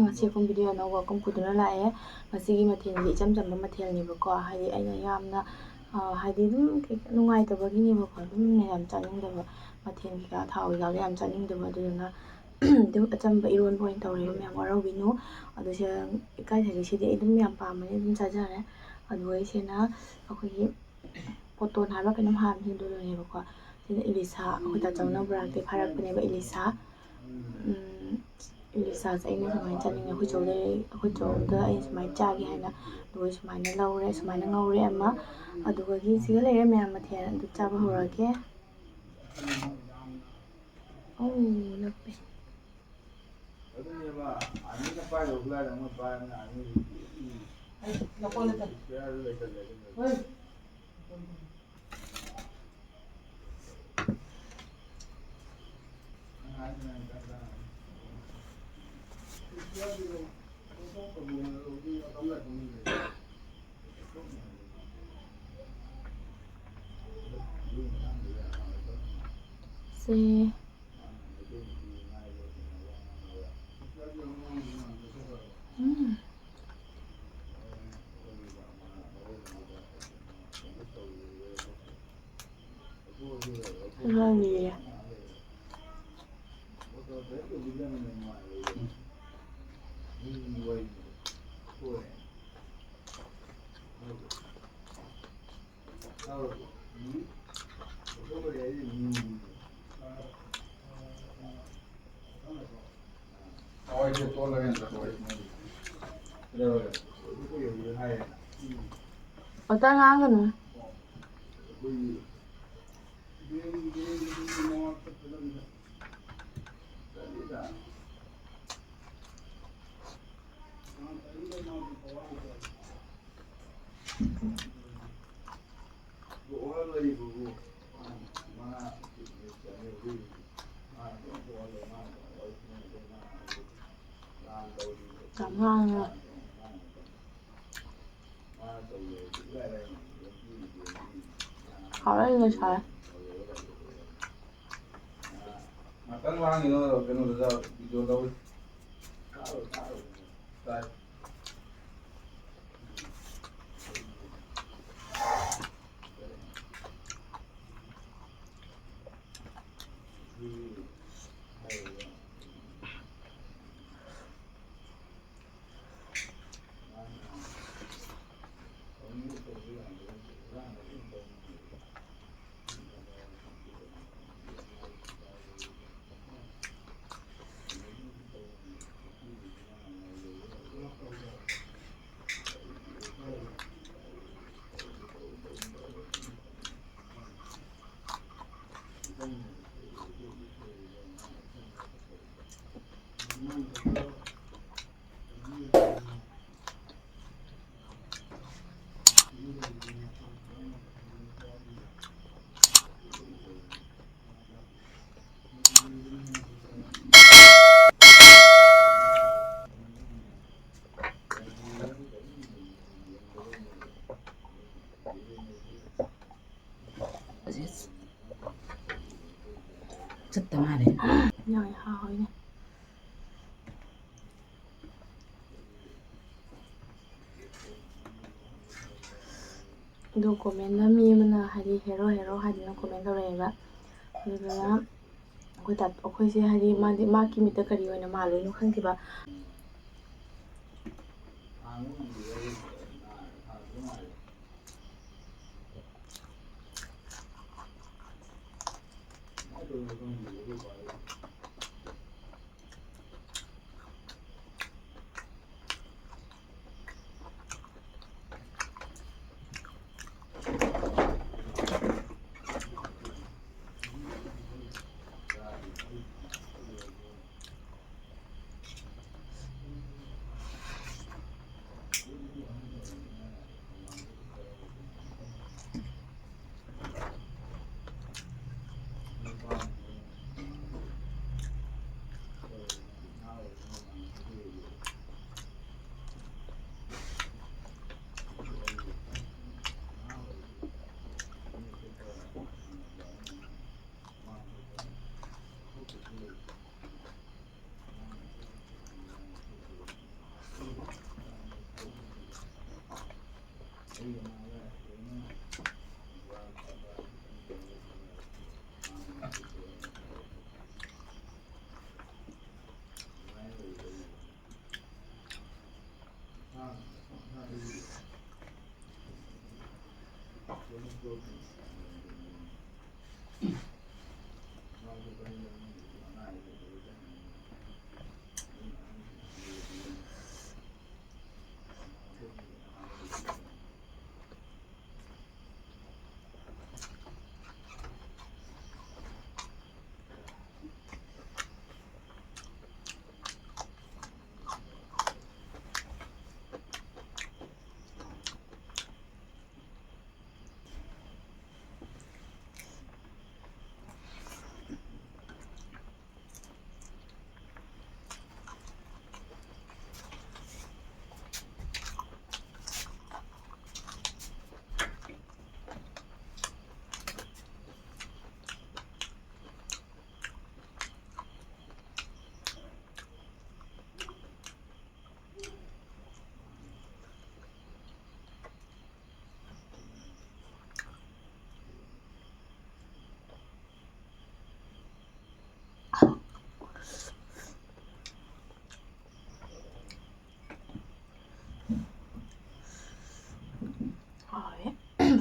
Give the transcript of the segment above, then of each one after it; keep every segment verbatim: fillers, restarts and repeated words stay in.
ꯉꯁꯤ ꯑꯩꯈꯣꯏ ꯚꯤꯗꯤꯑꯣ ꯑꯅꯧꯕ ꯑꯃ ꯄꯨꯗꯨꯅ ꯂꯥꯛꯑꯦ꯫ ꯉꯁꯤꯒꯤ ꯃꯊꯦꯜꯁꯦ ꯏꯆꯝ ꯆꯝꯕ ꯃꯊꯦꯜꯅꯦꯕꯀꯣ, ꯍꯥꯏꯗꯤ ꯑꯩꯅ ꯌꯥꯝꯅ, ꯑ, ꯍꯥꯏꯗꯤ ꯑꯗꯨꯝ ꯀꯩ-, ꯅꯨꯡꯉꯥꯏꯇꯕꯒꯤꯅꯦꯕꯀꯣ, ꯑꯗꯨꯝ ꯌꯥꯝ ꯆꯥꯅꯤꯡꯗꯕ, ꯃꯊꯦꯜ ꯀꯩꯀꯥ ꯊꯥꯎ ꯀꯩꯀꯥꯗꯣ ꯌꯥꯝ ꯆꯥꯅꯤꯡꯗꯕ, ꯑꯗꯨꯗꯨꯅ ꯑꯗꯨꯝ ꯑꯆꯝꯕ ꯏꯔꯣꯟꯕ ꯑꯣꯏꯅ ꯇꯧꯔꯦꯕ ꯃꯌꯥꯝ, ꯋꯥꯔꯧꯕꯤꯅꯨ꯫ ꯑꯗꯨ ꯁꯤ ꯏꯀꯥꯏꯊꯕꯤꯁꯤꯗꯤ ꯑꯩ ꯑꯗꯨꯝ ꯌꯥꯝ ꯄꯥꯝꯕꯅꯤ, ꯑꯗꯨꯝ ꯆꯥꯖꯔꯦ꯫ ꯑꯗꯨꯒ ꯑꯩꯁꯤꯅ ꯑꯩꯈꯣꯏꯒꯤ ꯄꯣꯇꯣꯟ ꯍꯥꯏꯕ꯭ꯔꯥ ꯀꯩꯅꯣꯝ ꯍꯥꯏꯕꯅꯤ, ꯑꯗꯨꯗꯨꯅꯦꯕꯀꯣ꯫ ꯁꯤꯅ ꯏꯂꯤꯁꯥ, ꯑꯩꯈꯣꯏ ꯇꯥꯆꯧꯅ ꯕꯣꯔꯥꯛꯇꯒꯤ ꯐꯥꯔꯛꯄꯅꯦꯕ ꯏꯂꯤꯁꯥ꯫ ꯎꯝ, ꯏꯂꯤꯁꯥꯁꯦ ꯑꯩꯅ ꯁꯨꯃꯥꯏꯅ ꯆꯥꯅꯤꯡꯉꯦ, ꯑꯩꯈꯣꯏ ꯆꯧꯗ, ꯑꯩꯈꯣꯏ ꯆꯧꯗ ꯑꯩꯅ ꯁꯨꯃꯥꯏꯅ ꯆꯥꯒꯦ ꯍꯥꯏꯅ, ꯑꯗꯨꯒ ꯁꯨꯃꯥꯏꯅ ꯂꯧꯔꯦ, ꯁꯨꯃꯥꯏꯅ ꯉꯧꯔꯦ ꯑꯃ꯫ ꯑꯗꯨꯒ ꯁꯤꯒ ꯂꯩꯔꯦ ꯃꯌꯥꯝ ꯃꯊꯦꯜ, ꯑꯗꯨ ꯆꯥꯕ ꯍꯧꯔꯒꯦ꯫ ꯑꯣ, ꯂꯞꯄꯦ꯫ ꯑꯗꯨꯅꯦꯕ, ꯑꯅꯤꯅ ꯄꯥꯏꯗꯧ ꯂꯥꯏꯔ ꯑꯃ ꯄꯥꯏꯔꯕꯅꯤꯅ ꯑꯅꯤꯗꯨꯗꯤ ꯎꯝ, ꯅꯀꯣꯟꯗ ꯊꯝ-, ꯄꯦꯌꯥꯔꯗ ꯂꯩꯁꯜꯂꯦ ꯑꯗꯨꯅ꯫ ꯍꯣꯏ꯫ ꯁꯦ꯫ ꯎꯝ꯫ ꯂꯣꯏꯔꯦ꯫ ꯑꯇ ꯉꯥꯡꯒꯅꯨ꯫ ꯌꯥꯝ ꯉꯥꯡꯉꯦ꯫ ꯍꯥꯎꯔꯦ, ꯂꯣꯏꯁꯜꯂꯦ꯫ ꯉꯥꯛꯇꯪ ꯂꯥꯡꯉꯤꯅꯣ ꯀꯩꯅꯣꯗꯨꯗ ꯚꯤꯗꯤꯑꯣ ꯂꯧꯔꯤ꯫ ꯆꯠꯇ ꯃꯥꯜꯂꯦ꯫ ꯌꯥꯝ ꯍꯥꯎꯋꯤꯅꯦ꯫ ꯑꯗꯣ comment ꯃꯤ ꯑꯃꯅ ꯍꯥꯏꯗꯤ ꯍꯦꯔꯣ ꯍꯦꯔꯣ ꯍꯥꯏꯗꯅ comment ꯇꯧꯔꯛꯑꯦꯕ꯫ ꯑꯗꯨꯗꯨꯅ ꯑꯩꯈꯣꯏ ꯇꯥ-, ꯑꯩꯈꯣꯏꯁꯦ ꯍꯥꯏꯗꯤ ꯃꯥꯗꯤ ꯃꯥꯒꯤ ꯃꯤꯠꯇ ꯀꯔꯤ ꯑꯣꯏꯅ ꯃꯥꯜꯂꯨꯏꯅꯣ ꯈꯪꯗꯦꯕ꯫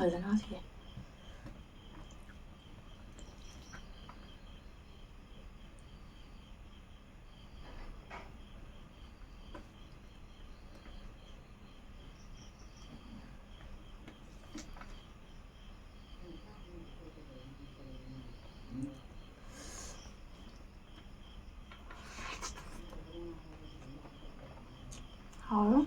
ꯐꯖꯅ ꯁꯤꯗꯤ꯫ ꯍꯥꯎꯔꯣ꯫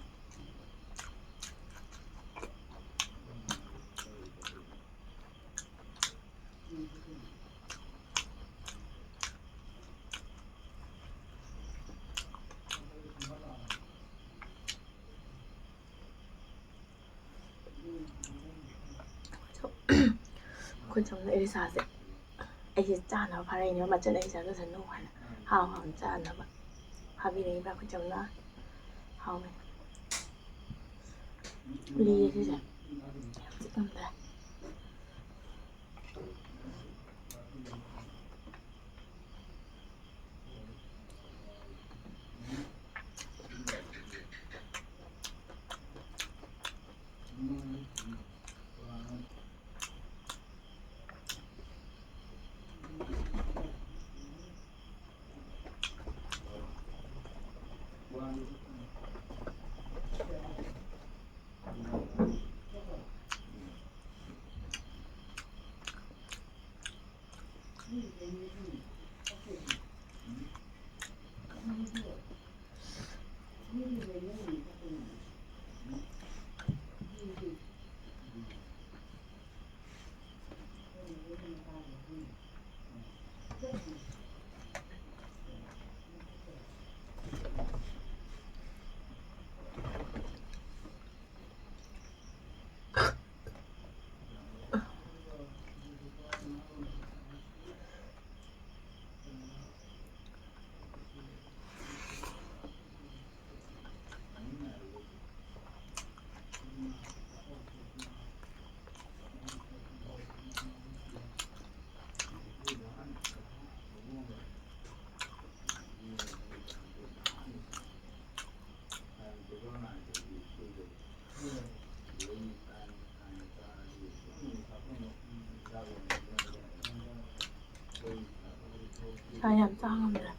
ꯑꯩꯈꯣꯏ ꯆꯝꯅ ꯏꯔꯤꯁꯥꯁꯦ ꯑꯩꯁꯦ ꯆꯥꯅꯕ ꯐꯥꯔꯛꯏꯅꯦꯕ, ꯃꯆꯜ ꯑꯩ ꯆꯥꯖꯁꯅꯨ ꯍꯥꯏꯅ꯫ ꯍꯥꯎ ꯍꯥꯎꯅ ꯆꯥꯅꯕ ꯐꯥꯕꯤꯔꯛꯏꯕ ꯑꯩꯈꯣꯏ ꯆꯝꯅ꯫ ꯍꯥꯎꯋꯦ꯫ ꯂꯤꯔꯦ ꯁꯤꯁꯦ꯫ ꯌꯥꯝ ꯆꯤꯛꯑꯝꯗ꯭ꯔꯦ꯫ ꯏꯁꯥ ꯌꯥꯝ ꯆꯥ ꯉꯝꯗ꯭ꯔꯦ꯫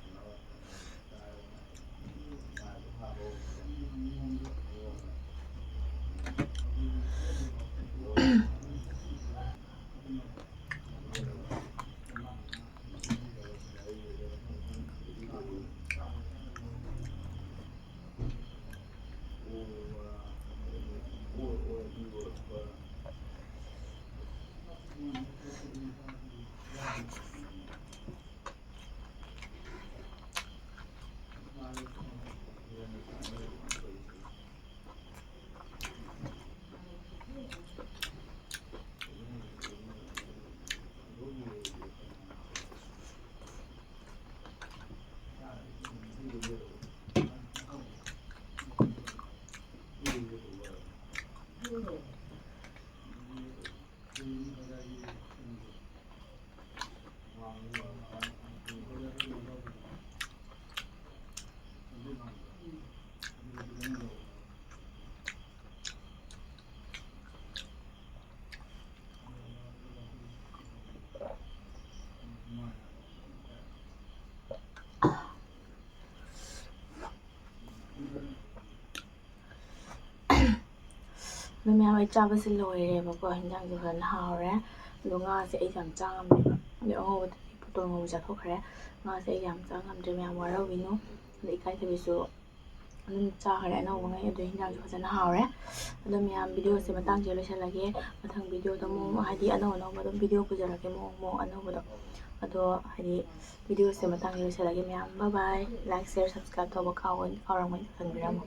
ꯑꯗꯣ ꯃꯌꯥꯝ, ꯑꯩ ꯆꯥꯕꯁꯦ ꯂꯣꯏꯔꯦꯕꯀꯣ꯫ ꯍꯤꯟꯖꯥꯡꯁꯦ ꯐꯖꯅ ꯍꯥꯎꯔꯦ꯫ ꯑꯗꯣ ꯉꯥꯁꯦ ꯑꯩ ꯌꯥꯝ ꯆꯥ ꯉꯝꯗꯦꯕ꯫ ꯑꯗꯣ ꯑꯉꯧꯕꯗꯗꯤ ꯄꯣꯇꯣꯜ ꯉꯧꯕ ꯆꯥꯊꯣꯛꯈ꯭ꯔꯦ꯫ ꯉꯥꯁꯦ ꯑꯩ ꯌꯥꯝ ꯆꯥ ꯉꯝꯗ꯭ꯔꯦ꯫ ꯃꯌꯥꯝ ꯋꯥꯔꯧꯕꯤꯅꯨ꯫ ꯑꯗꯣ ꯏꯀꯥꯏꯊꯕꯤꯁꯨ ꯑꯗꯨꯝ ꯆꯥꯈ꯭ꯔꯦ ꯑꯅꯧꯕꯉꯩ꯫ ꯑꯗꯣ ꯍꯤꯟꯖꯥꯡꯁꯨ ꯐꯖꯅ ꯍꯥꯎꯔꯦ꯫ ꯑꯗꯣ ꯃꯌꯥꯝ, ꯚꯤꯗꯤꯑꯣꯁꯦ ꯃꯇꯥꯡꯁꯤꯗ ꯂꯣꯏꯁꯤꯜꯂꯒꯦ꯫ ꯃꯊꯪ ꯚꯤꯗꯤꯑꯣꯗ ꯑꯃꯨꯛ, ꯍꯥꯏꯗꯤ, ꯑꯅꯧ ꯑꯅꯧꯕ ꯑꯗꯨꯝ ꯚꯤꯗꯤꯑꯣ ꯄꯨꯖꯔꯛꯀꯦ, ꯃꯑꯣꯡ ꯃꯑꯣꯡ ꯑꯅꯧꯕꯗꯣ꯫ ꯑꯗꯣ, ꯍꯥꯏꯗꯤ, ꯚꯤꯗꯤꯑꯣꯁꯦ ꯃꯇꯥꯡꯁꯤꯗ ꯂꯣꯏꯁꯤꯜꯂꯒꯦ ꯃꯌꯥꯝ꯫ Bye bye꯫ Like, share, subscribe ꯇꯧꯕ ꯀꯥꯎꯒꯅꯨ, ꯀꯥꯎꯔꯝꯒꯅꯤ, ꯇꯧꯁꯟꯕꯤꯔꯝꯃꯣ꯫